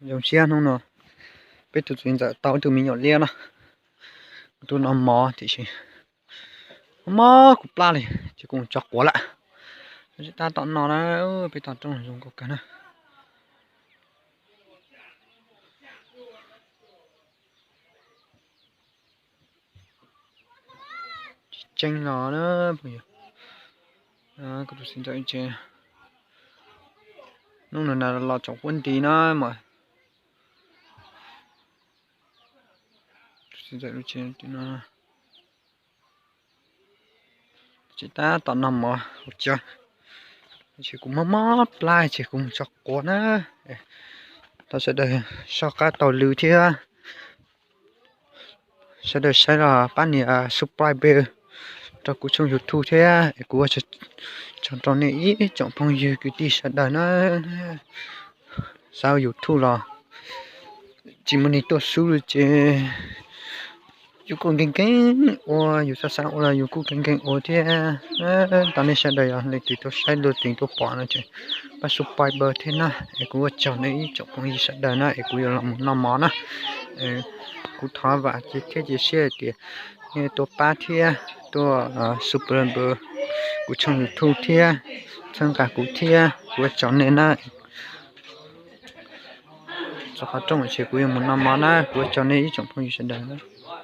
Zoo siab hnub no peb tus txiv ntxawm tau ib tug me nyuam liab na, kuv tuaj noj mov tiam sis mob kuv plab li ces kuv mus tso quav lawm. Tsis tab tom no na, peb toj roob zoo nkauj kawg na. Tsis tseeb los na, kuv tus txiv ntxawm tsev hnub no na los tsoom huab nti na mas. Tus txiv ntxawm lub tsev no tsis tab tom noj mov hauv cav, ces kuv mob mob plab ces kuv mus tso quav na. Thov sawv daws soj qab taug lw thiab sawv daws saib los pab nias subscribe rau kuv tshooj YouTube thiab es kuv ua tsaug rau nej ib tsoom phooj ywg kwv tij sawv daws na. Xav ua YouTube los tsis muaj neeg tuaj xub li ces yus kuj nkees nkees ua, yus xav xav ua los yus kuj nkees nkees ua thiab. Thov nej sawv daws yog leej twg tuaj saib luag twg tuaj pom no ces pab subscribe thiab na, es kuv ua tsaug nej ib tsoom phooj ywg sawv daws na, es kuv yuav los mus noj mov na. Kuv thov vam thiab cia siab hais tias nej tuaj pab thiab tuaj subscribe kuv tshooj YouTube thiab txhawb nqa kuv thiab, kuv ua tsaug nej na. Txog qhov rooj ces kuv yuav mus noj mov na, kuv ua tsaug nej ib tsoom phooj ywg sawv daws.